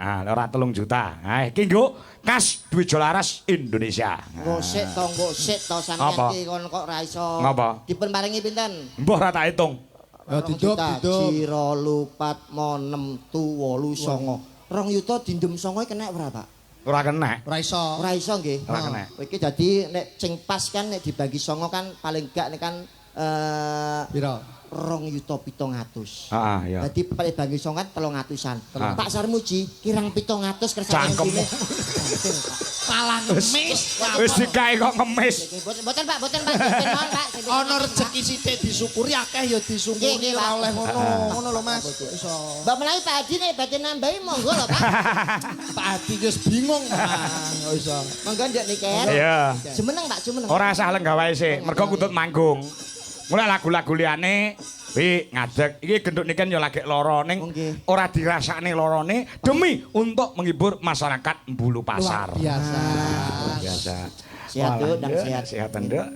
Ah, ora 3 juta. Ha, iki nggo kas Dwijo Laras Indonesia. Nggo sik to, nggo sik to sampeyan Apa? ki kon kok ora iso. Ngapa? Dipun paringi pinten? Mbah ora tak hitung. Ya Rong didup, juta, didup. Ji, ro, lu, pat, mo, nem, tu, wolu, songo. 2 yuta dindem songo kena ora, Pak? Ora kena. Ora iso. Ora iso nggih. Ora kena. Iki dadi nek sing pas kan nek dibagi songo kan paling gak nek kan Piro? 2,7 yuta. Heeh, iya. Dadi paling bagi songo kan 300-an. Ah. Pak Sarmuji kirang 700 kersane Cangkemmu. Malah ngemis. Wis dikae kok ngemis. Mboten mboten Pak, mboten Pak, mboten mawon Pak. Sing Ana mawon, Pak. rezeki sithik disyukuri, akeh ya Nggih, disyukuri, nggih, ora Pak. oleh ngono. Ngono lho, Mas. Iso. Mbak menawi Pak Adi nek badhe nambahi monggo lho, Pak. Pak Adi wis bingung, Mas. Kok iso. Monggo ndek niken. Iya. Jumeneng Pak, jumeneng. Ora usah lenggah wae sik, mergo kutut manggung. Mulai lagu-lagu liyane wi ngadeg. Iki genduk niken ya lagi lara ning Oh, nggih. ora dirasakne larane demi untuk menghibur masyarakat Bulu Pasar. Luar biasa. Biasa. Sehat, Nduk, dan sehat. Sehat, Nduk.